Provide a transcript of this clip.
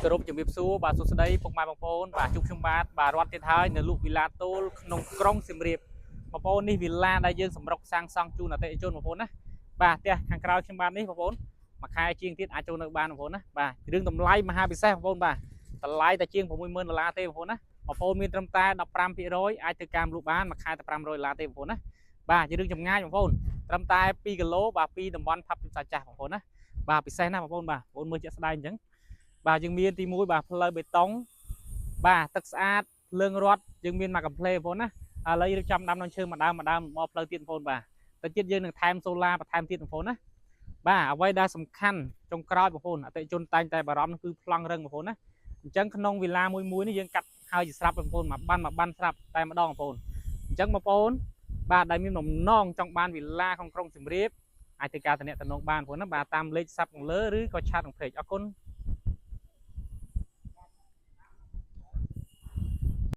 គោរពជំរាបសួរបាទសួស្តីពុកម៉ែបងប្អូនបាទជួបខ្ញុំបាទបាទរត់ទៀតហើយនៅលក់វីឡាតូលក្នុងក្រុងសៀមរាបបងប្អូននេះវីឡាដែលយើងសម្រុកសាងសង់ជូនអតិថិជនបងប្អូនណាបាទផ្ទះខាងក្រោយខ្ញុំបាទនេះបងប្អូនមួយខែជាងទៀតអាចចូលនៅបានបងប្អូនណាបាទរឿងតម្លៃមហាពិសេសបងប្អូនបាទតម្លៃតែជាង60000ដុល្លារទេបងប្អូនណាបងប្អូនមានត្រឹមតែ15%អាចធ្វើការលក់បានមួយខែតែ500ដុល្លារទេបងប្អូនណាបាទជារឿងចម្ងាយបងប្អូនត្រឹមតែ2គីឡូបាទពីតំបន់ផាប់ពិសាចាស់បងប្អូនណាបាទពិសេសណាស់បងប្អូនបាទបងប្អូនមើលជាក់ស្ដែងអញ្ចឹង បាទយើងមានទី1បាទផ្លូវបេតុងបាទទឹកស្អាតភ្លើងរត់យើងមានមកកំភ្លេបងប្អូនណាឥឡូវរៀបចំដាំដើមឈើមួយដើមមួយដើមមកផ្លូវទៀតបងប្អូនបាទទៅទៀតយើងនឹងថែមសូឡាបន្ថែមទៀតបងប្អូនណាបាទអ្វីដែលសំខាន់ចុងក្រោយបងប្អូនអតិថិជនតែងតែបារម្ភគឺប្លង់រឹងបងប្អូនណាអញ្ចឹងក្នុងវិឡាមួយមួយនេះយើងកាត់ហើយជាស្រាប់បងប្អូនមួយបានមួយបានស្រាប់តែម្ដងបងប្អូនអញ្ចឹងបងប្អូនបាទដែលមានបំណងចង់បានវិឡាក្នុងក្រុងសៀមរាបអាចធ្វើការតំណែងបានបងប្អូនណាបាទតាមលេខសាប់ខាងលើឬក៏chat ក្នុង page អរគុណ។